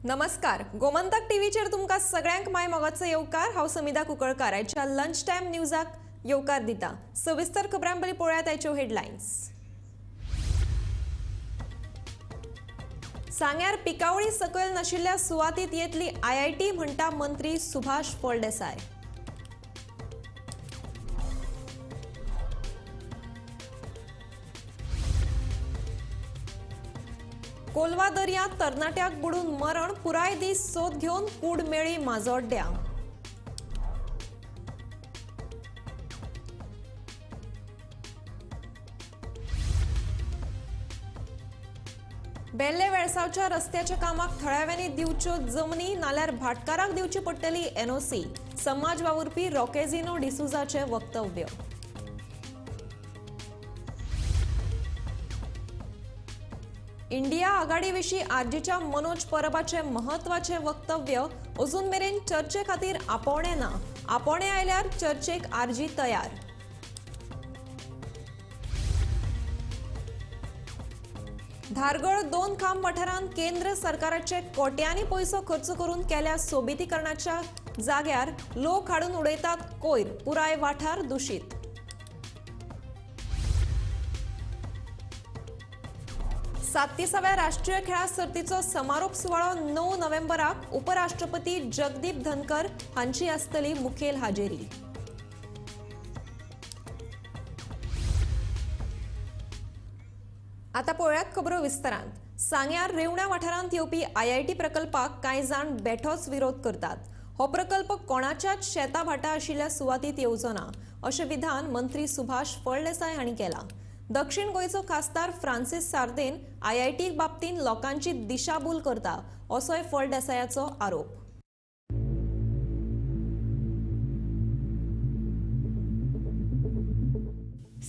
नमस्कार, गोमंतक टीव्हीचेर तुमकां सगळ्यांक my मोगाचो येवकार. हांव समिधा कुंकळकार आयच्या लंच टायम न्यूजाक येवकार दिता. सविस्तर खबरां पयलीं पळोवया आयच्यो हेडलायन्स. सांग्यार पिकावळी सकयल नाशिल्ल्या सुवातीत येतली आयआयटी म्हणटा मंत्री सुभाष फळदेसाय. कोलवा दर्यांत तरणाट्याक बुडून मरण, पुराय दीस सोद घेवन कूड मेळ्ळी माजोड्ड्या. बेल्ले वेळसावच्या रस्त्याच्या कामाक थळाव्यांनी दिवच्यो जमनी नाल्यार भाटकाराक दिवची पडटली एनओसी, समाज वावुरपी रॉकेझिनो डिसुजाचें वक्तव्य. इंडिया आघाडी विशीं आरजीच्या मनोज परबाचें म्हत्वाचें वक्तव्य, अजून मेरेन चर्चे खातीर आपोवणें ना, आपोवणें आयल्यार चर्चेक आरजी तयार. धारगळ दोन खांब वाठारांत केंद्र सरकाराचे कोट्यांनी पयसो खर्च करून केल्या सोबितीकरणाच्या जाग्यार लोक हाडून उडयतात कोयर, पुराय वाठार दुशीत. 37व्या राष्ट्रीय खेळां सर्तीचो समारोप सुवाळो 9 नोव्हेंबराक उपराष्ट्रपती जगदीप धनकर हांची आसतली मुखेल हाजेरी. आता पळोवयात खबरो विस्तारान. सांग्यार रेवण्या वाठारांत येवपी आयआयटी प्रकल्पाक कांय जाण बेठोच विरोध करतात. हो प्रकल्प कोणाच्याच शेता भाटा आशिल्ल्या सुवातीत येवचो ना अशें विधान मंत्री सुभाष फळदेसाय हांणी केलां. दक्षिण गोंयचो खासदार फ्रांसीस सार्देन आयआयटी बाबतींत लोकांची दिशाभूल करता असोय फळदेसायाचो आरोप.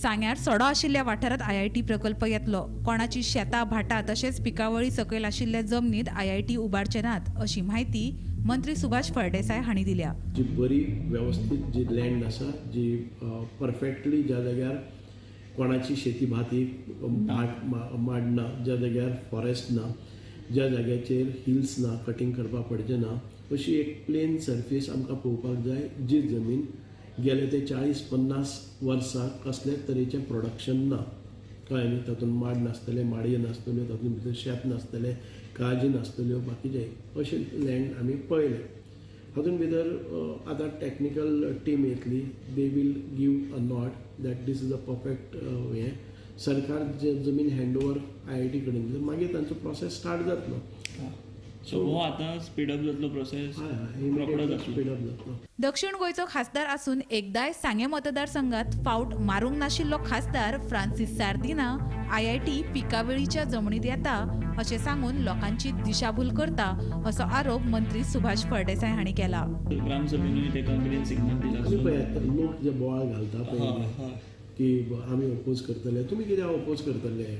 सांग्यार सडो आशिल्ल्या वाठारांत आयआयटी प्रकल्प येतलो. कोणाची शेतां भाटां तशेंच पिकावळी सकयल आशिल्ल्या जमनीत आयआयटी उबारचे नात अशी म्हायती मंत्री सुभाष फळदेसाय हांणी दिल्या. जी बरी वेवस्थीत जी लँड आसा, जी परफेक्टली ज्या जाग्यार कोणाची शेती भाती माड ना, ज्या जाग्यार फॉरेस्ट ना, ज्या जाग्याचेर हिल्स ना, कटींग करपाक पडचें ना, अशी एक प्लेन सर्फीस आमकां पळोवपाक जाय. जी जमीन गेले ते 40-50 वर्सां कसलेच तरेचें प्रोडक्शन ना, कळ्ळें न्ही, तातूंत माड नासतले, माडयो नासतल्यो, तातूंत भितर शेत नासतलें, काजी नासतल्यो, बाकीचे अशें लँड आमी पळयलें. हातूंत भितर आतां टॅक्निकल टीम येतली, they will give a nod that this is a perfect हें. सरकार जे जमीन हँड ओवर आयआयटी कडेन दिली, मागीर तांचो प्रोसेस स्टार्ट जातलो. सो हो आतां स्पीडअप जातलो प्रोसेस, स्पीडअप जातलो. दक्षिण गोंयचो खासदार आसून एकदाय सांगें मतदारसंघात फावट मारूंक नाशिल्लो खासदार फ्रांसीस सार्दिना आयआयटी पिकावळीच्या जमनीत येता अशें सांगून लोकांची दिशाभूल करता असो आरोप मंत्री सुभाष फळदेसाय हांणी केला. ग्रामसभेनूय ताका ग्रीन सिग्नल दिला. लोक जे बोवाळ घालता पळय की आमी ओपोज करतले, तुमी कित्याक ओपोज करतले?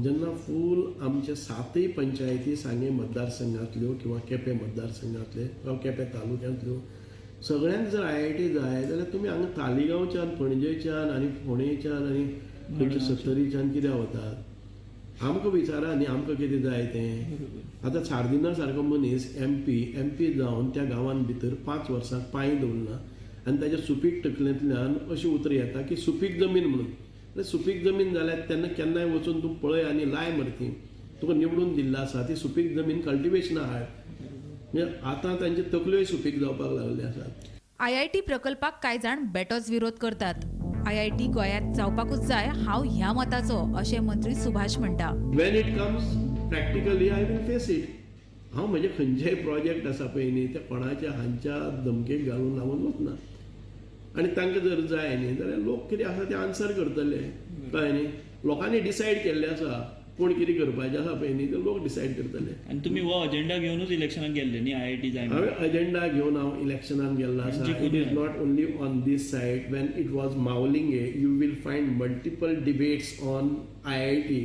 जेन्ना फूल आमचे 7 पंचायती सांगें मतदारसंघांतल्यो किंवा केपें मतदारसंघांतले किंवा केपें तालुक्यांतल्यो सगळ्यांक जर आयआयटी जाय जाल्यार तुमी हांगा तालिगांवच्यान, पणजेच्यान आनी फोंडेच्यान आनी खंयच्या सत्तरीच्यान कित्याक वतात? आमकां विचारा न्ही आमकां कितें जाय तें. आतां सार्दिना सारको मनीस एमपी जावन त्या गांवांत भितर 5 वर्सां पांय दवरना आनी ताच्या सुपीक तकलेंतल्यान अशी उतरां येता की सुपीक जमीन म्हणून. सुपीक जमीन जाल्यार तेन्ना केन्नाय वचून तूं पळय आनी लाय मरती, तुका निवडून दिल्लो आसा ती सुपीक जमीन कल्टिवेशना हाड. म्हणजे आतां तांच्यो तकल्योय सुपीक जावपाक लागल्यो आसात. आयआयटी प्रकल्पाक कांय जाण बेटोच विरोध करतात. आयआयटी गोंयांत जावपाकूच जाय हांव ह्या मताचो अशें मंत्री सुभाष म्हणटा. When it comes practically I will face it. हांव म्हजे खंयचेय प्रोजेक्ट आसा पळय न्ही ते कोणाच्या हांच्या धमकेक घालून हांव वचना. आनी तांकां जर जाय न्ही जाल्यार लोक कितें आसा ते आन्सर करतले, कळ्ळें न्ही. लोकांनी डिसायड केल्लें आसा कोण कितें करपाचें आसा पळय न्ही ते लोक डिसायड करतले. आनी तुमी हो अजेंडा घेवनूच इलेक्शनाक गेल्ले न्ही? आयआयटी जाय हांवें अजेंडा घेवन हांव इलेक्शनाक गेल्लो आसा. It is not only on this side. When it was Mavlinge you will find multiple debates on IIT.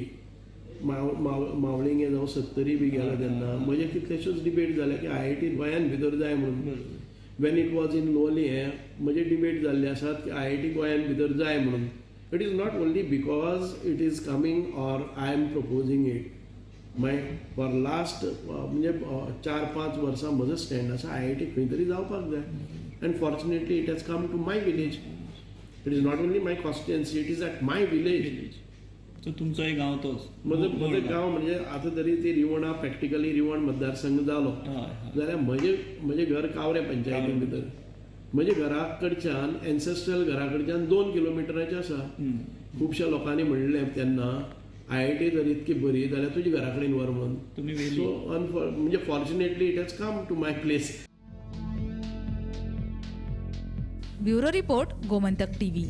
Mavlinge जावं सत्तरी बी गेलो तेन्ना म्हजे कितलेश्योच डिबेट जाले की आयआयटी गोंयांत भितर जाय म्हणून. When it was in Loliem म्हजे डिबेट जाल्ले आसात की आयआयटी गोंयांत भितर जाय म्हणून. It is not only because it is coming or I am proposing it. मागीर फॉर लास्ट म्हणजे 4-5 वर्सां म्हजो स्टँड आसा आयआयटी खंय तरी जावपाक जाय. And fortunately it has come to my village. It is not only my constituency, it is at my village. So तुमचोय गांव तोच? म्हजो गांव म्हणजे आतां तरी ती रिवणा प्रॅक्टिकली रिवण मतदारसंघ जालो जाल्यार म्हजें घर कावरे पंचायती भितर, म्हज्या घरा कडच्यान एन्सेस्ट्रल घरा कडच्यान 2 किलोमिटराचें आसा. खुबश्या लोकांनी म्हणलें तेन्ना आयआयटी जर इतकी बरी जाल्यार तुज्या घरा कडेन व्हर म्हणून. सो म्हणजे fortunately it has come to my place. Bureau report, Gomantak TV.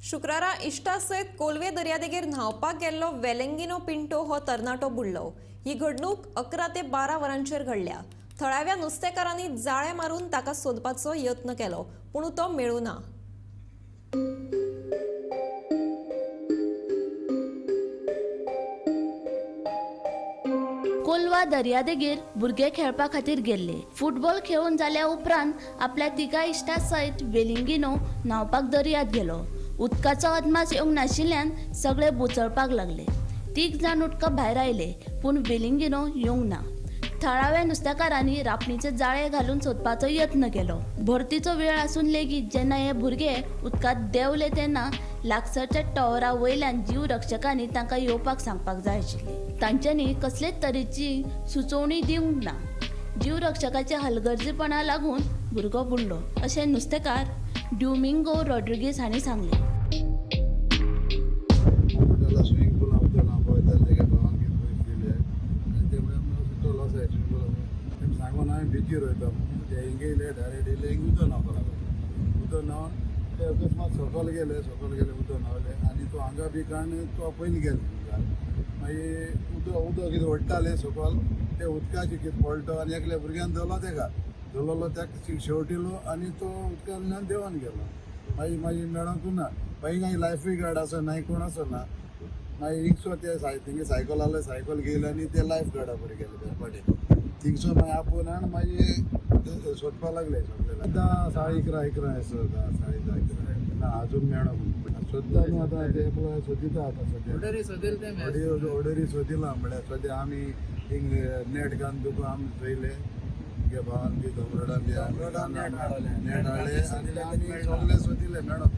शुक्रारा इश्टा सयत कोलवे दर्यादेगेर न्हांवपाक गेल्लो वेलेंगिनो पिंटो हो तरणाटो बुडलो. ही घडणूक 11 ते 12 वरांचेर घडल्या. थळाव्या नुस्तेकारांनी जाळें मारून ताका सोदपाचो यत्न केलो, पूण तो मेळूं ना. कोलवा दर्यादेगेर भुरगे खेळपा खातीर गेल्ले. फुटबॉल खेळून जाल्या उपरांत आपल्या तिगा इश्टा सयत वेलिंगिनो न्हांवपाक दर्यांत गेलो. उदकाचो अदमास येवंक नाशिल्ल्यान सगळे बुचळपाक लागले. 3 जाण उदका भायर आयले, पूण वेलिंगिनो येवंक ना. थळाव्या नुस्तेकारांनी रापणीचे जाळे घालून सोदपाचो यत्न केलो. भरतीचो वेळ आसून लेगीत जेन्ना हे भुरगे उदकांत देंवले तेन्ना लागसरच्या टॉवरा वयल्यान जीव रक्षकांनी तांकां येवपाक सांगपाक जाय आशिल्लें. तांच्यांनी कसलेच तरेची सुचोवणी दिवंक ना. जीव रक्षकाच्या हलगर्जीपणा लागून भुरगो बुडलो अशें नुस्तेकार ड्युमिंगो रॉड्रिगीस हांणी सांगलें. सांगून हांवें बिचीर वयता ते हिंगे येयले डायरेक्ट येयले हिंग उदक न्हांवपाक लागलो. उदक न्हांवन ते अकस्मात सकयल गेले, सकयल गेले उदक न्हांवले आनी तो हांगा बी काडून तो पयलीं गेले. मागीर उदक उदक कितें ओडटाले सकयल ते उदकाचें कितें पडलो आनी एकल्या भुरग्यान धरलो तेका, धरलेलो ताका शेवटिलो आनी तो उदकांतल्यान देंवन गेलो. मागीर मागीर मेळोंकूच ना. मागीर कांय लायफूय गार्ड आसना, कोण आसना. मागीर हिंगसो ते थिंगे सायकल आहले, सायकल घेयले आनी ते लायफ गार्डा बरें गेले बेरपाटे. थिंगसो मागीर आपोवन हाड मागीर सोदपाक लागले सगळे. आतां 11:30 11 आसा, 10:30 11 ना अजून मेळोंक सोदता न्हू आतां ते सोदिता आतां सद्या ऑर्डरी सोदिला म्हळ्यार सद्या आमी हिंग नेट घालून तुका आमी चोयले गे भावान बी दोंगरान बी नेट हाडले आनी आमी सगळे सोदिले मेळोंक.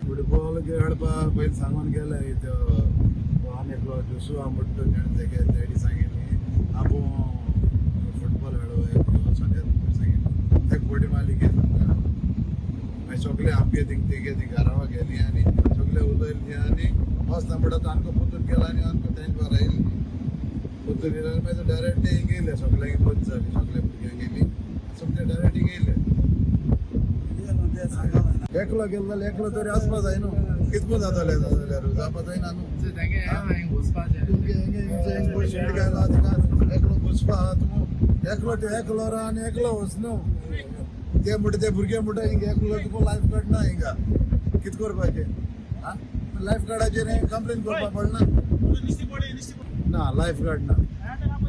फुटबॉल खेळपा पयलीं सांगून गेले आनी एकलो जोसुआ म्हणटा तेणें तेगे डॅडी सांगिल्ली आपूण फुटबॉल खेळो सांगिल्लें. ते कोटी मारली गेली मागीर सगळे आमगे थिंग तेगे ती घरावा गेली आनी सगळे उलयली आनी वचना म्हणटा तो आमकां पोतून गेला आनी आमकां तेंचे बारा येयली पोतून येयले आनी मागीर डायरेक्ट ते हिंग येयले सगळ्यांक बंद जाली सगळे भुरग्यांक गेली सगळे डायरेक्ट हिंग येयले. एकलो गेलो जाल्यार एकलो तरी आसपा जाय न्हू, कितको जातलें जाल्यार जावपा जायना न्हू. शेड घायला तिका एकलो घुसपा आहा तूं एकलो ते एकलो राव आनी एकलो वच न्हू. ते म्हणटा ते भुरगे म्हणटा हिंगा एकलो तुका लायफ गार्ड ना हिंगा कितें करपाचें आं लायफ गार्डाचेर कंप्लेन करपाक पडना ना. लायफ गार्ड ना,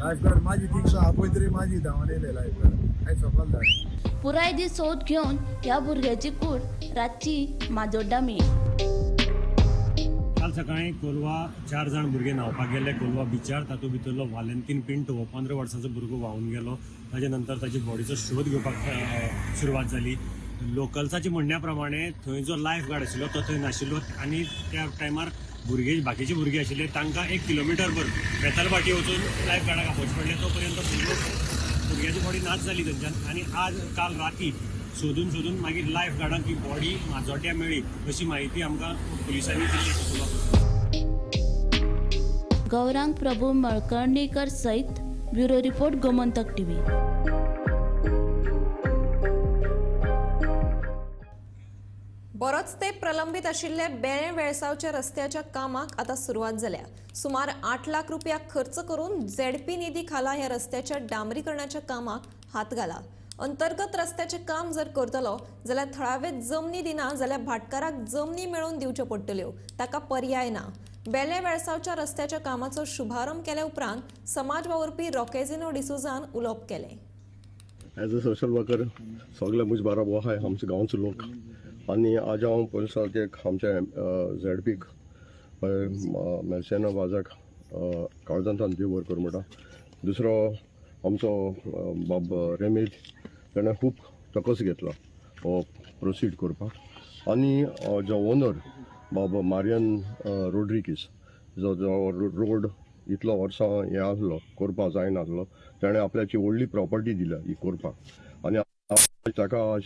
लायफ गार्ड माझी थिंगसो आपय तरी माझी धांवन येयले लायफ गार्ड हांवें सकयल धाडले. पुराय दीस सोद घेवन ह्या भुरग्याची कूड रातची माजोड्डा मेळ्ळी. काल सकाळी कोलवा 4 जाण भुरगे न्हांवपाक गेले कोलवा बिचार. तातूंत भितरलो वालेंतीन पिंटो हो 15 वर्सांचो भुरगो व्हांवून गेलो. ताजे नंतर ताची बॉडीचो शोध घेवपाक सुरवात जाली. लोकल्साच्या म्हणण्या प्रमाणे थंय जो लायफ गार्ड आशिल्लो तो थंय नाशिल्लो आनी त्या टायमार भुरगे बाकीचे भुरगे आशिल्ले तांकां 1 किलोमिटरभर बेतालभाटी वचून लायफ गार्डाक आपोवचें पडलें. तो पर्यंत भुरग्याची बॉडी नाच जाली थंयच्यान आनी आज काल राती सोदून सोदून मागीर लायफ गार्डांक ही बॉडी माजोड्ड्या मेळ्ळी अशी म्हायती आमकां पुलिसांनी दिली. गौरांग प्रभू मळकर्णीकर सहित ब्युरो रिपोर्ट, गोमंतक टीव्ही. बरोच ते प्रलंबित आशिल्ले बेळें वेळसावच्या रस्त्याच्या कामाक आतां सुरवात जाल्या. सुमार 8 लाख रुपया खर्च करून झेडपी निधी खाला ह्या रस्त्याच्या डांबरीकरणाच्या कामाक हात घाला. अंतर्गत रस्त्याचें काम जर करतलो जाल्यार थळावे जमनी दिना जाल्यार भाटकाराक जमनी मेळोवन दिवच्यो पडटल्यो, ताका पर्याय ना. बेलें वेळसावच्या रस्त्याच्या कामाचो शुभारंभ केल्या उपरांत समाज वावुरपी रॉकेजिनो डिसोजान उलोवप केलें. एज अ सोशल वर्कर सगळे मुझ बरोबर आहाय आमचे गांवचे लोक आनी आज हांव पयले सारकें आमच्या झेडपीक मेलसेना वाजाक काळजांतल्यान देव बरें करूं म्हणटा. दुसरो आमचो बाब रेमेज तेणें खूब तकस घेतला हो प्रोसीड करपाक. आनी जो ओनर बाब मारियन रोड्रिगीस जो जो रोड इतलो वर्सां हें आसलो करपाक जायनासलो, तेणें आपल्याची व्हडली प्रॉपर्टी दिल्या ही करपाक आनी ताका आज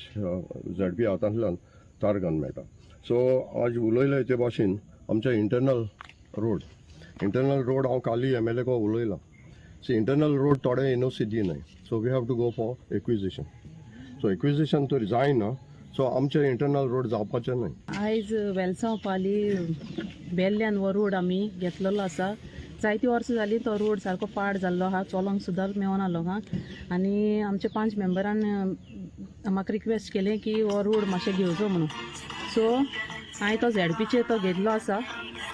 झेडपी हातांतल्यान तार घालून मेळटा. सो आज उलयले ते भाशेन आमचे इंटरनल रोड हांव काली एम एल ए को उलयलां. सो इंटरनल रोड थोडे एन ओ सी दिनाय, so we have to go for acquisition. So acquisition तर जायना, सो आमचे इंटरनल रोड जावपाचे न्हय. आयज वेलसांव पाली बेल्ल्यान हो रोड आमी घेतलेलो आसा. जायती वर्सां जालीं तो रोड सारको पाड जाल्लो आहा, चलोंक सुद्दां मेवना लोकांक. आनी आमच्या 5 मेंबरान म्हाका रिक्वेस्ट केलें की हो रोड मातशें घेवचो म्हणून. सो हांवें तो झेडपीचेर तो घेतलो आसा.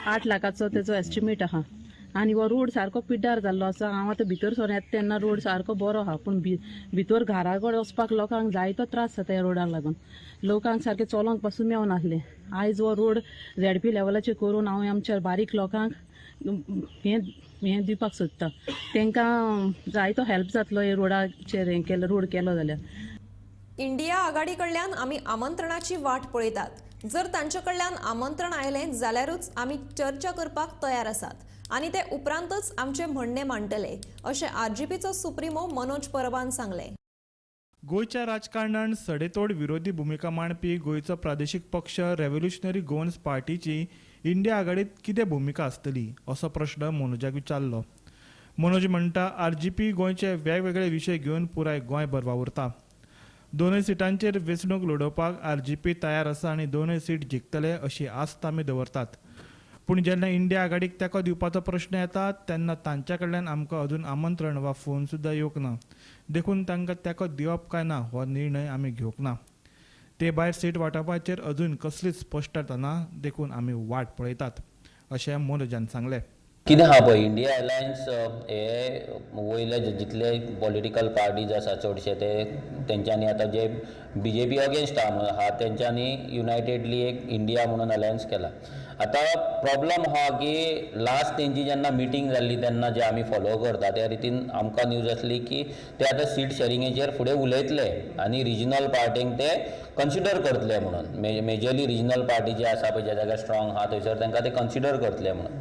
8 लाखाचो तेजो एस्टिमेट आहा. आनी हो रोड सारको पिड्ड्यार जाल्लो आसा. हांव आतां भितर सरून येता तेन्ना रोड सारको बरो आहा, पूण भितर घरा कडेन वचपाक लोकांक जायतो त्रास जाता ह्या रोडाक लागून. लोकांक सारकें चलोंक पासून मेवनासलें. आयज हो रोड झेडपी लेवलाचेर करून हांव आमच्या बारीक लोकांक हें हें दिवपाक सोदता. तांकां जायतो हेल्प जातलो हे रोडाचेर हें केलो रोड केलो जाल्यार. इंडिया आघाडी कडल्यान आमी आमंत्रणाची वाट पळयतात. जर तांचे कडल्यान आमंत्रण आयलें जाल्यारूच आमी चर्चा करपाक तयार आसात आनी ते उपरांतच आमचें म्हणणें मांडटले अशें आरजीपीचो सुप्रिमो मनोज परबान सांगलें. गोंयच्या राजकारणान सडेतोड विरोधी भुमिका मांडपी गोंयचो प्रादेशीक पक्ष रेव्होल्युशनरी गोवन्स पार्टीची इंडिया आघाडीत कितें भुमिका आसतली असो प्रश्न मनोजाक विचारलो. मनोज म्हणटा आरजीपी गोंयचे वेगवेगळे विशय घेवन पुराय गोंयभर वावुरता. दोनूय सिटांचेर वेंचणूक लडोवपाक आरजीपी तयार आसा आनी दोनूय सीट जिखतले अशी आस्त आमी दवरतात. पूण जेन्ना इंडिया आघाडीक तेंको दिवपाचो प्रश्न येता तेन्ना तांच्या कडल्यान आमकां अजून आमंत्रण वा फोन सुद्दां येवंक ना, देखून तांकां तेंको दिवप काय ना हो निर्णय आमी घेवंक ना. ते भायर सीट वांटपाचेर अजून कसलीच स्पश्टता ना, देखून आमी वाट पळयतात अशें मनोजान सांगलें. कितें आहा पळय, इंडिया अलायन्स हे वयले जितले पॉलिटिकल पार्टीज आसा चडशे ते तेंच्यांनी आतां जे बीजेपी अगेन्स्ट आहा तेंच्यांनी युनायटेडली एक इंडिया म्हणून अलायन्स केला. आतां प्रॉब्लम आहा की लास्ट तेंची जेन्ना मिटींग जाल्ली तेन्ना जे आमी फॉलो करता त्या रितीन आमकां न्यूज आसली की ते आतां सीट शेरिंगेचेर फुडें उलयतले आनी रिजनल पार्टींक ते कन्सिडर करतले म्हणून. मेजरली रिजनल पार्टी जे आसा पळय ज्या जाग्यार स्ट्रॉंग आहा थंयसर तांकां ते कन्सिडर करतले म्हणून.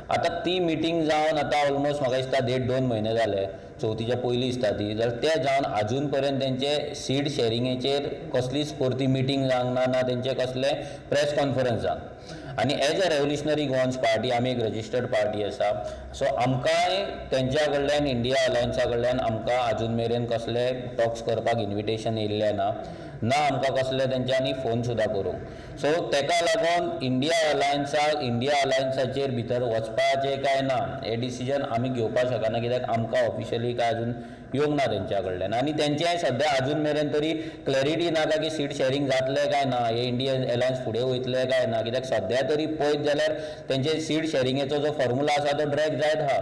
आतां ती मिटींग जावन आतां ऑलमोस्ट म्हाका दिसता 1.5-2 म्हयने जाले, चवथीच्या पयलीं दिसता ती, जाल्यार ते जावन आजून पर्यंत तेंचे सीट शेरिंगेचेर कसलीच परती मिटींग जावंक ना, ना तेंचे कसले प्रेस कॉन्फरन्स जावंक. आनी as a revolutionary Goans party आमी एक रजिस्टर्ड पार्टी आसा, सो आमकांय तेंच्या कडल्यान इंडिया अलायन्सा कडल्यान आमकां आजून मेरेन कसले टॉक्स करपाक इन्विटेशन येयल्लें ना, ना आमकां कसले तेंच्यांनी फोन सुद्दां करूंक. सो तेका लागून इंडिया अलायन्साचेर भितर वचपाचें काय ना हें डिसिजन आमी घेवपाक शकना, कित्याक आमकां ऑफिशियली काय अजून येवंक ना तेंच्या कडल्यान. आनी तेंचें सद्या अजून मेरेन तरी क्लॅरिटी ना काय की सीट शेरिंग जातलें काय ना, हे इंडिया अलायन्स फुडें वयतलें काय ना, कित्याक सद्या तरी पळयत जाल्यार तेंचे सीट शेरिंगेचो जो फॉर्मुला आसा तो ड्रॅग जायत आहा.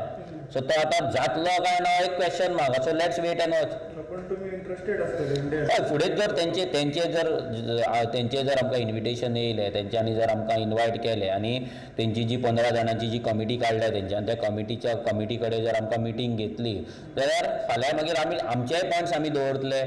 सो तो आतां जातलो काय ना एक question mark. So let's wait and watch. पण तुमी इंट्रस्टेड आसतले इंडिया? हय, फुडें जर तेंचे जर आमकां इन्विटेशन येयलें, तेंच्यांनी जर आमकां इनवायट केलें आनी तेंची जी 15 जाणांची जी कमिटी काडल्या तेंच्यान, त्या कमिटी कडेन जर आमकां मिटींग घेतली जाल्यार फाल्यां मागीर आमी आमचेय पॉयंट्स आमी दवरतले.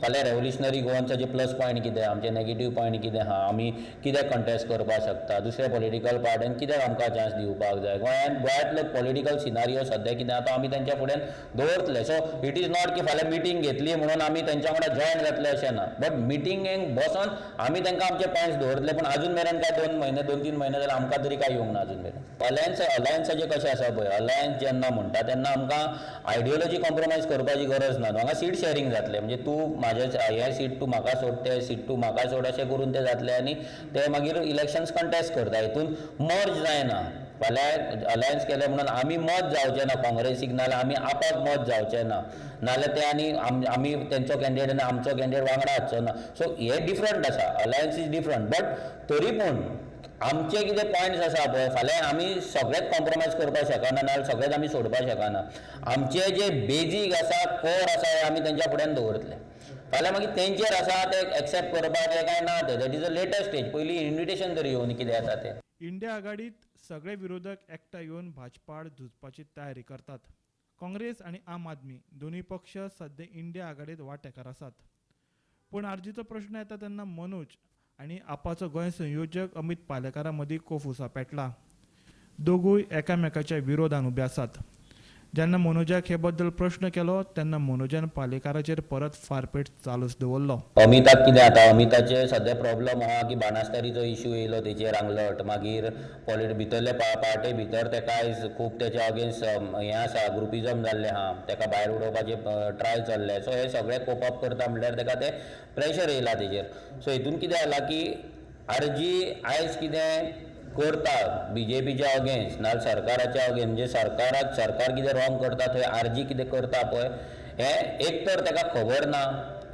फाल्यां रेव्होल्युशनरी गोवन्साचे प्लस पॉयंट कितें, आमचे नेगेटीव पॉयंट कितें आहा, आमी कित्याक कंटेस्ट करपाक शकता, दुसऱ्या पॉलिटिकल पार्ट्यान कित्याक आमकां चान्स दिवपाक जाय, गोंयांतलो पॉलिटिकल सिनारियो सद्या कितें आहा तो आमी तेंच्या फुड्यान दवरतले. सो it is not की फाल्यां मिटींग घेतली म्हणून आमी तेंच्या वांगडा जॉयन जातले अशें ना, बट मिटिंगेक बसोन आमी तांकां आमचे पॉयंट्स दवरतले. पूण अजून मेरेन काय 2 म्हयने 2-3 म्हयने जाल्यार आमकां तरी काय येवंक ना अजून मेरेन. अलायन्साचें कशें आसा पळय, अलायन्स जेन्ना म्हणटा तेन्ना आमकां आयडियोलॉजी कॉम्प्रोमायज करपाची गरज ना. हांगा सीट शेरिंग जातलें, म्हणजे तूं म्हाजे हे सीट तूं म्हाका सोड, ते सीट तूं म्हाका सोड अशें करून ते जातले आनी ते मागीर इलेक्शन्स कंटेस्ट करता. हितून मर्ज जायना. फाल्यां अलायन्स केलें म्हणून आमी मत जावचें ना काँग्रेसीक, नाजाल्यार आमी आपाक मत जावचें ना, नाजाल्यार ते आनी आमी तेंचो कॅन्डिडेट आनी आमचो कॅन्डिडेट वांगडा आसचो ना. सो हे डिफरंट आसा, अलायन्स is different. But तरी पूण आमचे कितें पॉयंट्स आसा पळय, फाल्यां आमी सगळेच कॉम्प्रोमायज करपाक शकना, नाजाल्यार सगळेच आमी सोडपाक शकना. आमचे जे बेजीक आसा, कोर आसा, हे आमी तेंच्या फुड्यान दवरतले. फाल्यां मागीर तेंचेर आसा ते एक्सेप्ट करपाचें काय ना तें, that is a later stage. पयलीं इन्विटेशन तरी येवन कितें जाता तें. इंडिया आघाडीत सगळे विरोधक एकठांय येवन भाजपाआड झुजपाची तयारी करतात. काँग्रेस आनी आम आदमी दोनूय पक्ष सध्या इंडिया आघाडीत वांटेकार आसात. पूण आरजीचो प्रश्न येता तेन्ना मनोज आनी आपाचो गोंय संयोजक अमित पालेकारा मदीं कोफुसा पेटला. दोगूय एकामेकाच्या विरोधान उबे आसात. जेन्ना मनोजाक हे बद्दल प्रश्न केलो तेन्ना मनोजान पालेकाराचेर परत फारपेट चालूच दवरलो. अमिताक कितें जाता, अमिताचे सद्या प्रॉब्लम आहा की बाणास्तारीचो इश्यू येयलो तेचेर आंगलट, मागीर भितरले पार्टे भितर तेका आयज खूब तेच्या अगेन्स्ट हें आसा, ग्रुपिजम जाल्लें आहा, तेका भायर उडोवपाचे ट्राय चल्ले. सो हे सगळे कोप अप करता म्हणल्यार तेका ते प्रेशर येयला तेजेर. सो हितून कितें जाला की आरजी आयज कितें करता बीजेपीच्या अगेन्स्ट नाजाल्यार सरकाराच्या अगेन्स्ट, म्हणजे सरकाराक सरकार कितें रॉंग करता थंय आरजी कितें करता पळय हें एक तर तेका खबर ना,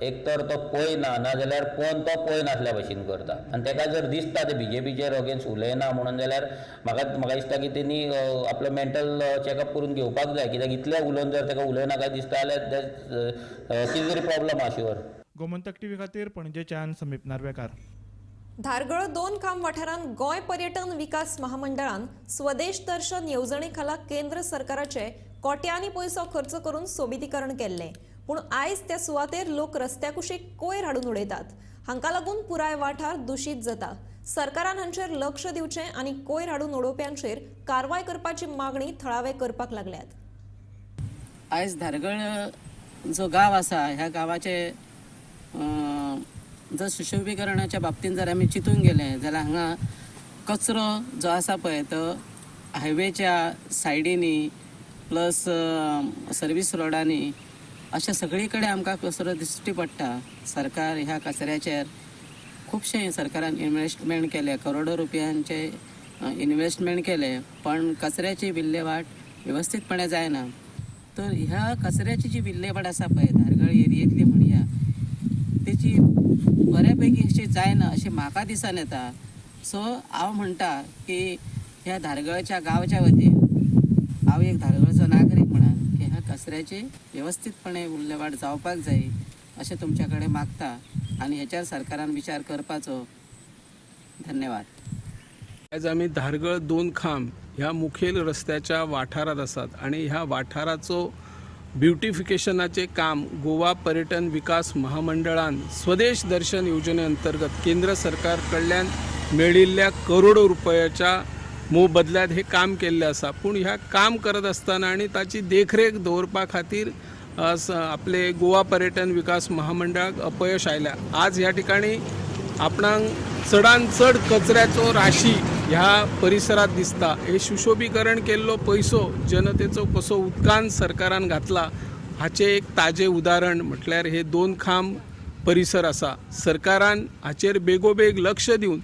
एक तर तो पळयना, नाजाल्यार पळोवन तो पळयनासल्या भशेन करता. आनी तेका जर दिसता ते बीजेपीचेर अगेन्स्ट उलयना म्हणून जाल्यार म्हाका दिसता की तेणी आपलो मेंटल चॅकअप करून घेवपाक जाय, कित्याक इतलें उलोवन जर तेका उलयना काय दिसता जाल्यार कितें तरी प्रॉब्लम आहा शुअर. गोमंतक टीव्ही खातीर पणजेच्यान समीप नार्वेकार. धारगळ दोन खांब वाठारांत गोंय पर्यटन विकास महामंडळान स्वदेश दर्शन येवजणे खाला केंद्र सरकाराचे कोट्यांनी पयसो खर्च करून सोबितीकरण केल्लें. पूण आयज त्या सुवातेर लोक रस्त्या कुशीक कोयर हाडून उडयतात. हांकां लागून पुराय वाठार दुशीत जाता. सरकारान हांचेर लक्ष दिवचें आनी कोयर हाडून उडोवप्यांचेर कारवाय करपाची मागणी थळावे करपाक लागल्यात. आयज धारगळ जो गांव आसा ह्या गांवाचे जर सुशोभीकरणाच्या बाबतींत जर आमी चिंतूंक गेले जाल्यार हांगा कचरो जो आसा पळय तो हायवेच्या सायडींनी प्लस सर्वीस रोडांनी अशें सगळी कडेन आमकां कचरो दिश्टी पडटा. सरकार ह्या कचऱ्याचेर खुबशें सरकारान इन्वेस्टमेंट केलें, करोडो रुपयांचे इन्वेस्टमेंट केलें, पण कचऱ्याची विल्हेवाट वेवस्थीतपणे जायना. तर ह्या कचऱ्याची जी विल्हेवाट आसा पळय धारगळ एरियेंतली म्हणया तेची बऱ्यापैकी अशी जायना अशें म्हाका दिसन येता. सो हांव म्हणटा की ह्या धारगळच्या गांवच्या वतीन हांव एक धारगळचो नागरीक म्हणून की ह्या कचऱ्याची वेवस्थीतपणे विल्हेवाट जावपाक जाय अशें तुमच्या कडेन मागता आनी हेच्यार सरकारान विचार करपाचो. धन्यवाद. आयज आमी धारगळ दोन खांब ह्या मुखेल रस्त्याच्या वाठारांत आसात आनी ह्या वाठाराचो ब्युटिफिकेशनाचें काम गोवा पर्यटन विकास महामंडळान स्वदेश दर्शन योजने अंतर्गत केंद्र सरकार कडल्यान मेळिल्ल्या करोडो रुपयाच्या मोबदल्यात हे काम केल्लें आसा. पूण ह्या काम करत आसतना आनी ताची देखरेख दवरपा खातीर आपले गोवा पर्यटन विकास महामंडळाक अपयश आयल्या. आज ह्या ठिकाणी आपणाक चडान चड कचऱ्याचो राशी ह्या परिसरात दिसता. हे सुशोभीकरण केल्लो पयसो जनतेचो कसो उदकान सरकारान घातला हाचें एक ताजें उदाहरण म्हटल्यार हे दोन खांब परिसर आसा. सरकारान हाचेर बेगोबेग लक्ष दिवन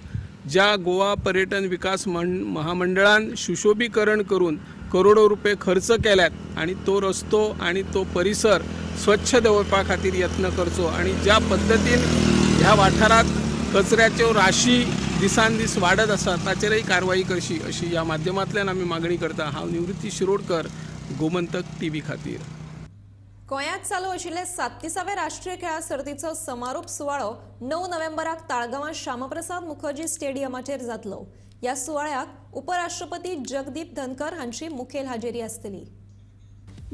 ज्या गोवा पर्यटन विकास महामंडळान सुशोभीकरण करून करोडो रुपये खर्च केल्यात आनी तो रस्तो आनी तो परिसर स्वच्छ दवरपा खातीर यत्न करचो आनी ज्या पद्दतीन ह्या वाठारांत कचऱ्याच्यो राशी दिसान दीस वाडत आसा ताचेरय कारवाई करची अशी ह्या माध्यमांतल्यान आमी मागणी करता. हांव निवृत्ती शिरोडकर, गोमंतक टीव्ही खातीर. गोंयांत चालू आशिल्ले 37व्या राष्ट्रीय खेळां सर्तीचो समारोप सुवाळो 9 नोव्हेंबराक ताळगांवां श्यामप्रसाद मुखर्जी स्टेडियमाचेर जातलो. ह्या सुवाळ्याक उपराष्ट्रपती जगदीप धनकर हांची मुखेल हाजेरी आसतली.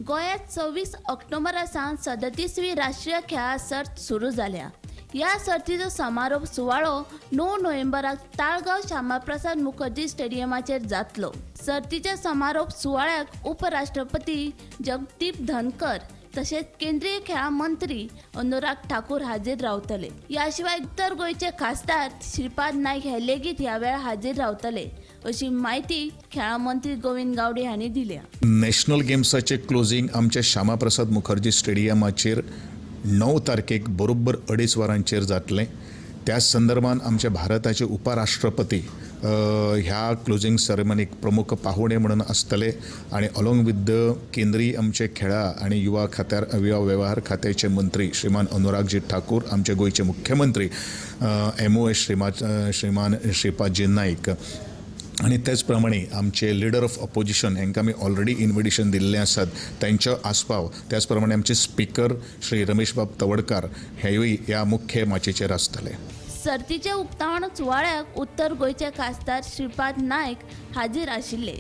गोंयांत 26 ऑक्टोबरा सावन 37वी राष्ट्रीय खेळां सर्त सुरू जाल्या. ह्या सर्तीचो समारोप सुवाळो 9 नोव्हेंबराक ताळगांव श्यामाप्रसाद मुखर्जी स्टेडियमाचेर जातलो. सर्तीच्या समारोप सुवाळ्याक उपराष्ट्रपती जगदीप धनकर तशेंच केंद्रीय खेळां मंत्री अनुराग ठाकूर हाजीर रावतले. ह्या शिवाय उत्तर गोंयचे खासदार श्रीपाद नायक हे लेगीत ह्या वेळार हाजीर रावतले अशी म्हायती खेळां मंत्री गोविंद गावडे हांणी दिल्या. नॅशनल गेम्साचे क्लोजींग आमच्या श्यामाप्रसाद मुखर्जी स्टेडियमाचेर 9 तारखेक बरोबर 2:30 वरांचेर जातलें. त्या संदर्भान आमच्या भारताचे उपराष्ट्रपती ह्या क्लोजींग सेरेमनीक प्रमुख पाहुणे म्हणून आसतले आनी अलॉंग विथ the केंद्रीय आमचे खेळां आनी युवा खात्यार युवा वेव्हार खात्याचे मंत्री श्रीमान अनुरागजी ठाकूर, आमचे गोंयचे मुख्यमंत्री MOS श्रीमान श्रीपादजी नायक आनी तेच प्रमाणे आमचे लिडर ऑफ ऑपोजिशन हांकां आमी ऑलरेडी इन्विटेशन दिल्लें आसात, तांचो आस्पाव, त्याच प्रमाणे आमचे स्पिकर श्री रमेशबाब तवडकार हेवूय ह्या मुख्य माचयेचेर आसतले. सर्तीचे उक्तावण सुवाळ्याक उत्तर गोंयचे खासदार श्रीपाद नायक हाजीर आशिल्ले.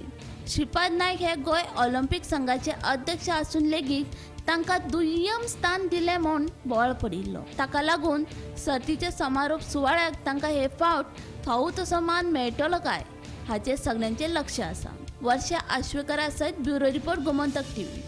श्रीपाद नायक हे गोंय ऑलिम्पिक संघाचे अध्यक्ष आसून लेगीत तांकां दुय्यम स्थान दिलें म्हूण बोवाळ पडिल्लो. ताका लागून सर्तीचे समारोप सुवाळ्याक तांकां हे फावट फावो तसो मान मेळटलो काय हाचेर सगल्यांचें लक्ष आसा. वर्षा आश्वेकरा सयत ब्युरो रिपोर्ट, गोमंतक टीव्ही.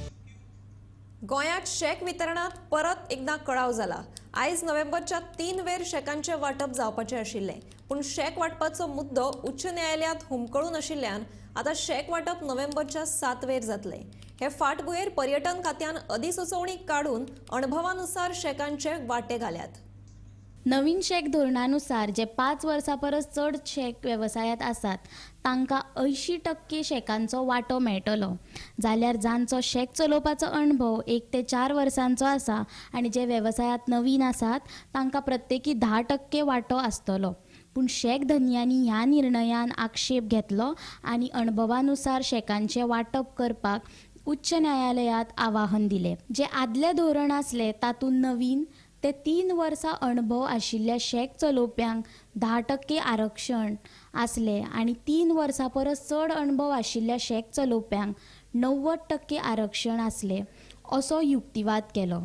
गोंयांत शॅक वितरणांत परत एकदां कळाव जाला. आयज नोव्हेंबरच्या 3 वेर शॅकांचें वांटप जावपाचें आशिल्लें, पूण शॅक वांटपाचो मुद्दो उच्च न्यायालयांत हुमकळून आशिल्ल्यान आतां शॅक वांटप नोव्हेंबरच्या 7 वेर जातलें. हे फाटभुंयेर पर्यटन खात्यान अधिसुचोवणी काडून अणभवानुसार शॅकांचे वांटे घाल्यात. नवीन शॅक धोरणानुसार जे 5 वर्सां परस चड शॅक वेवसायांत आसात तांकां 80% शॅकांचो वांटो मेळटलो, जाल्यार जांचो शॅक चलोवपाचो अणभव 1 ते 4 वर्सांचो आसा आनी जे वेवसायांत नवीन आसात तांकां प्रत्येकी 10% वांटो आसतलो. पूण शॅक धनयांनी ह्या निर्णयान आक्षेप घेतलो आनी अणभवानुसार शॅकांचें वांटप करपाक उच्च न्यायालयांत आवाहन दिलें. जे आदलें धोरण आसलें तातूंत नवीन ते 3 वर्सां अणभव आशिल्ल्या शॅक चलोवप्यांक 10% आरक्षण आसलें आनी 3 वर्सां परस चड अणभव आशिल्ल्या शॅक चलोवप्यांक 90% आरक्षण आसलें असो युक्तिवाद केलो.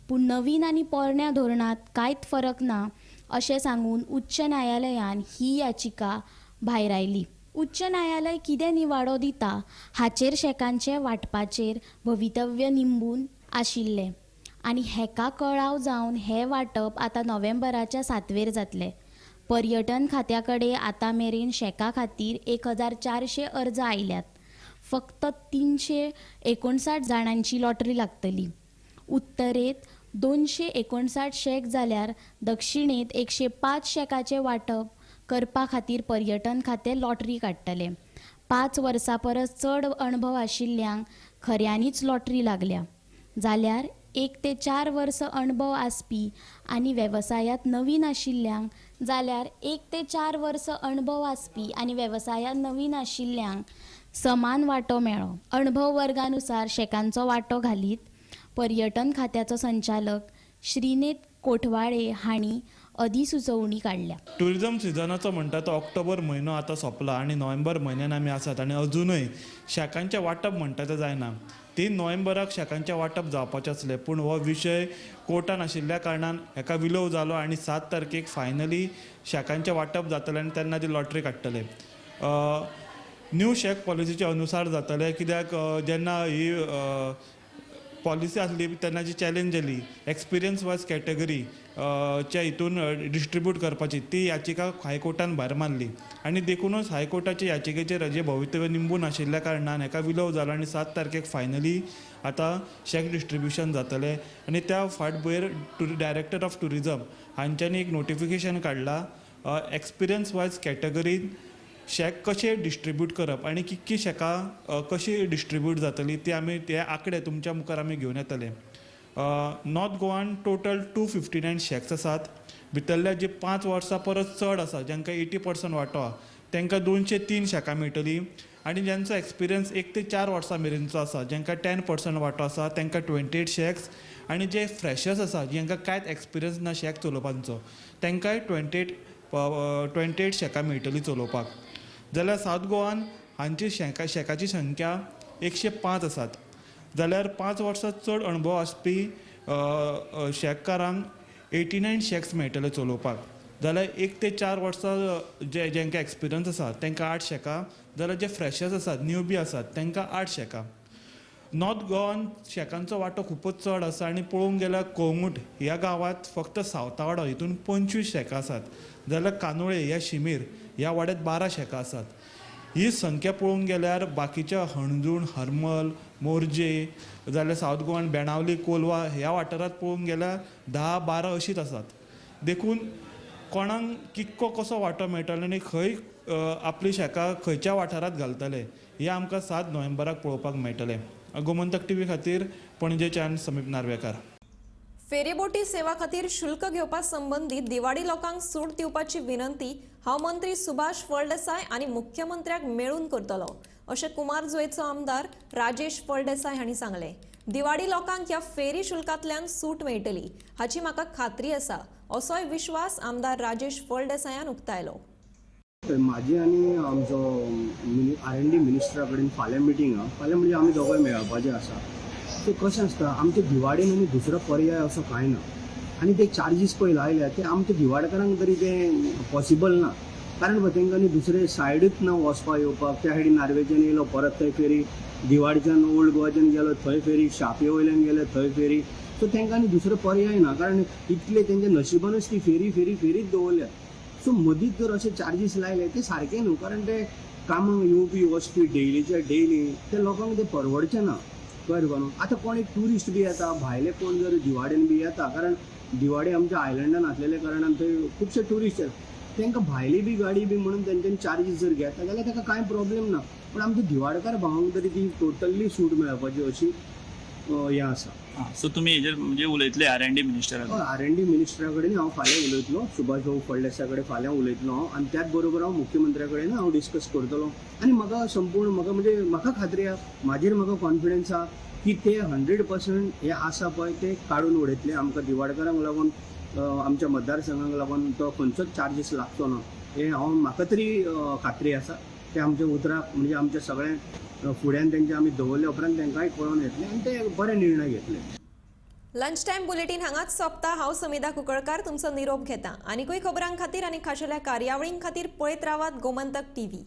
पूण नवीन आनी पोरण्या धोरणांत कांयच फरक ना अशें सांगून उच्च न्यायालयान ही याचिका भायरायली. उच्च न्यायालय कितें निवाडो दिता हाचेर शॅकांचे वांटपाचेर भवितव्य निंबून आशिल्लें आनी हेका कळाव जावन हें वांटप आतां नोव्हेंबराच्या 7 वेर जातलें. पर्यटन खात्या कडेन आतां मेरेन शॅका खातीर 1400 अर्ज आयल्यात. फक्त 359 जाणांची लॉटरी लागतली. उत्तरेंत 259 शॅक जाल्यार दक्षिणेंत 105 शॅकाचें वांटप करपा खातीर पर्यटन खातें लॉटरी काडटलें. 5 वर्सां परस चड अणभव आशिल्ल्यांक खऱ्यांनीच लॉटरी लागल्या, जाल्यार 1 ते 4 वर्सां अणभव आसपी आनी वेवसायांत नवीन आशिल्ल्यांक जाल्यार 1 ते 4 वर्सां अणभव आसपी आनी वेवसायांत नवीन आशिल्ल्यांक समान वांटो मेळ्ळो. अणभव वर्गानुसार शॅकांचो वांटो घालीत पर्यटन खात्याचो संचालक श्रीनेत कोठवाळे हांणी अधिसुचोवणी काडल्या. ट्युरिजम सिजनाचो म्हणटा तो ऑक्टोबर म्हयनो आतां सोंपला आनी नोव्हेंबर म्हयन्यान आमी आसात आनी अजुनूय शॅकांचें वांटप म्हणटा तें जायना. 3 नोव्हेंबराक शॅकांचें वांटप जावपाचें आसलें, पूण हो विशय कोर्टान आशिल्ल्या कारणान हेका विलोव जालो आनी 7 तारखेक फायनली शॅकांचें वांटप जातलें आनी तेन्ना ती लॉटरी काडटले. न्यू शॅक पॉलिसीचे अनुसार जातलें, कित्याक जेन्ना ही पॉलिसी आसली तेन्ना जी चॅलेंज जाली एक्सपिरियन्स वायज कॅटेगरी च्या हितून डिस्ट्रिब्यूट करपाची ती याचिका हायकोर्टान भायर मारली आनी देखूनच हायकोर्टाच्या याचिकेचेर जे भवितव्य निंबून आशिल्ल्या कारणान हेका विलोव जालो आनी 7 तारखेक फायनली आतां शॅक डिस्ट्रिब्युशन जातलें. आनी त्या फाटभुंयेर डायरेक्टर ऑफ ट्युरिजम हांच्यांनी एक नोटिफिकेशन काडलां एक्सपिरियन्स वायज कॅटेगरीन शॅक कशें डिस्ट्रिब्यूट करप आनी कितकी शॅकां कशी डिस्ट्रिब्यूट जातली ती आमी ते आंकडे तुमच्या मुखार आमी घेवन येतले. नॉर्थ गोवान टोटल 259 शॅक्स आसात. भितरल्या जे 5 वर्सां परस चड आसा जांकां 80% वांटो आसा तांकां 203 शॅकां मेळटली आनी जांचो एक्सपिरियन्स 1 ते 4 वर्सां मेरेनचो आसा जांकां 10% वांटो आसा तांकां 28 शॅक्स आनी जे फ्रेशर्स आसा जांकां कांयच एक्सपिरियन्स ना शॅक चलोवपाचो तांकांय 28 शॅकां मेळटली चलोवपाक. जाल्यार सावथ गोवान हांची शॅकाची संख्या 105 आसात. जाल्यार 5 वर्सां चड अणभव आसपी शॅककारांक 89 शॅक्स मेळटले चलोवपाक. जाल्यार 1 ते 4 वर्सां जे जांकां एक्सपिरियन्स आसा तांकां 8 शॅकां, जाल्यार जे फ्रेशर्स आसात न्यूबी आसात तांकां 8 शॅकां. नॉर्थ गोवान शॅकांचो वांटो खुबूच चड आसा आनी पळोवंक गेल्यार कोंगूट ह्या गांवांत फक्त सावतावाडो हितून 25 शॅकां आसात, जाल्यार कानोळे ह्या शिमीर ह्या वाड्यांत 12 शॅकां आसात. ही संख्या पळोवंक गेल्यार बाकीच्या हणजूण, हरमल, मोरजे, जाल्यार सावथ गोवान बेणावली, कोलवा ह्या वाठारांत पळोवंक गेल्यार 10-12 अशीच आसात. देखून कोणाक कितको कसो वांटो मेळटलो आनी खंय आपली शॅकां खंयच्या वाठारांत घालतले हें आमकां 7 नोव्हेंबराक पळोवपाक मेळटलें. गोमंतक टीव्ही खातीर पणजेच्यान समीप नार्वेकार. फेरीबोटी सेवा खातीर शुल्क घेवपा संबंदी दिवाडी लोकांक सूट दिवपाची विनंती हांव मंत्री सुभाष फळदेसाय आनी मुख्यमंत्र्याक मेळून करतलो अशें कुमारजुंवेचो आमदार राजेश फळदेसाय हांणी सांगलें. दिवाडी लोकांक ह्या फेरी शुल्कांतल्यान सूट मेळटली हाची म्हाका खात्री आसा असोय विश्वास आमदार राजेश फळदेसायान उक्तायलो. म्हाजी आनी आमचो R&D मिनिस्टरा कडेन फाल्यां मिटींग आहा. फाल्यां म्हणजे आमी दोगांय मेळपाचें आसा. सो कशें आसता आमच्या दिवाडीन आनी दुसरो पर्याय असो कांय ना आनी ते चार्जीस पळय लायल्या ते आमच्या दिवाडकारांक तरी ते पॉसिबल ना, कारण पळय तांकां न्ही दुसरे सायडूच ना वचपा येवपाक. त्या सायडीन नार्वेच्यान येयलो परत थंय फेरी, दिवाडच्यान ओल्ड गोवाच्यान गेलो थंय फेरी, शापये वयल्यान गेले थंय फेरी. सो तांकां न्ही दुसरो पर्याय ना, कारण इतले तेंच्या नशिबानूच ती फेरी फेरी फेरीच दवरल्या. सो मदींच जर अशे चार्जीस लायले ते सारके न्हू, कारण ते कामाक येवपी वचपी डेलीच्या डेली ते लोकांक ते परवडचें ना. कळ्ळें तुका न्हू? आतां कोण एक ट्युरिस्ट बी येता भायले कोण जर दिवाडेन बी येता, कारण दिवाडे आमच्या आयलंडान आसलेल्या कारणान थंय खुबशे ट्युरिस्ट येता, तांकां भायली बी गाडी बी म्हणून तेंच्यानी चार्जीस जर घेता जाल्यार ताका कांय प्रॉब्लेम ना, पण आमच्या दिवाडकार भावांक तरी ती टोटल्ली सूट मेळपाची अशी हें आसा. सो तुमी हेजेर म्हणजे उलयतले R&D मिनिस्टरा कडेन? R&D मिनिस्टरा कडेन हांव फाल्यां उलयतलो, सुभाष भाऊ फळदेसाय कडेन फाल्यां उलयतलो हांव आनी त्याच बरोबर हांव मुख्यमंत्र्या कडेन हांव डिस्कस करतलो. आनी म्हाका संपूर्ण म्हाका म्हणजे म्हाका खात्री आहा, म्हाजेर म्हाका कॉन्फिडन्स आहा की ते 100% हे आसा पळय ते काडून उडयतले. आमकां दिवाडकारांक लागून आमच्या मतदारसंघाक लागून तो खंयचोच चार्जीस लागचो ना हें हांव म्हाका तरी खात्री आसा. ते आमच्या उतराक म्हणजे आमच्या सगळ्या फुड्यान तेंचे आमी दवरले उपरांत तांकांय कळोन येतलें आनी ते बरे निर्णय घेतले. लंच टायम बुलेटीन हांगाच सोंपता. हांव समिधा कुकळकार तुमचो निरोप घेता. आनीकूय खबरां खातीर आनी खाशेल्या कार्यावळीं खातीर पळयत रावात गोमंतक टीव्ही.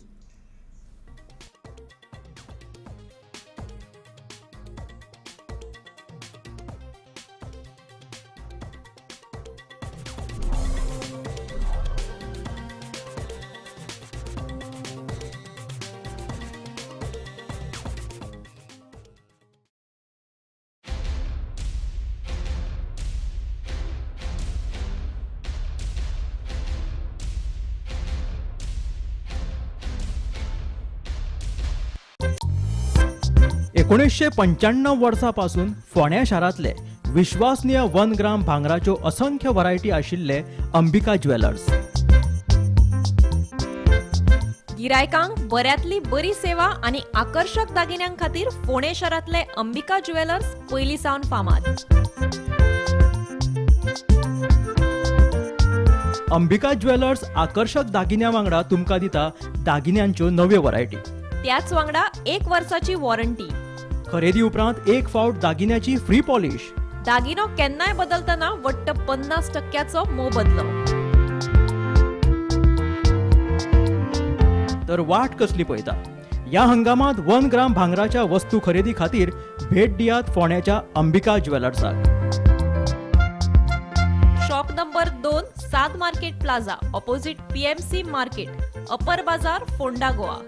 एकोणीसशे 95 वर्सां पासून फोंड्या शारांतले विश्वासनीय 1 ग्राम भांगराच्यो असंख्य व्हरायटी आशिल्ले अंबिका ज्वेलर्स. गिरायकांक बऱ्यांतली बरी सेवा आनी आकर्शक दागिन्यां खातीर फोंडें शारांतले अंबिका ज्वेलर्स पयलीं सावन फामाद. अंबिका ज्वेलर्स आकर्शक दागिन्यां वांगडा तुमकां दिता दागिन्यांच्यो नव्यो व्हरायटी, त्याच वांगडा 1 वर्साची वॉरंटी, खरेदी उपरांत 1 फावट दागिन्याची फ्री पॉलिश, दागिनो केन्नाय बदलतना वट्ट 50% मोबदलो. तर वाट कसली पळयता? ह्या हंगामांत 1 ग्राम भांगराच्या वस्तू खरेदी खातीर भेट दियात फोंड्याच्या अंबिका ज्वेलर्साक. शॉप नंबर 2, साद market plaza, opposite PMC market, upper Bazaar, Ponda, Goa.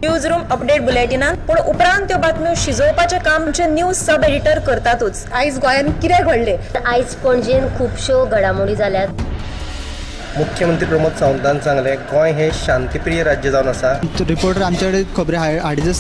News room update बुलेटिनात पूण उपरांत त्यो बातम्यो शिजोवपाचें काम आमचे न्यूज सब एडिटर करतातूच. आयज गोंयांत कितें घडलें? आयज पणजेन खुबश्यो घडामोडी जाल्यात. मुख्यमंत्री प्रमोद सावंतान सांगलें, गोंय हें शांतीप्रिय राज्य जावन आसा. रिपोर्टर आमचे कडेन खबरी हाडीत.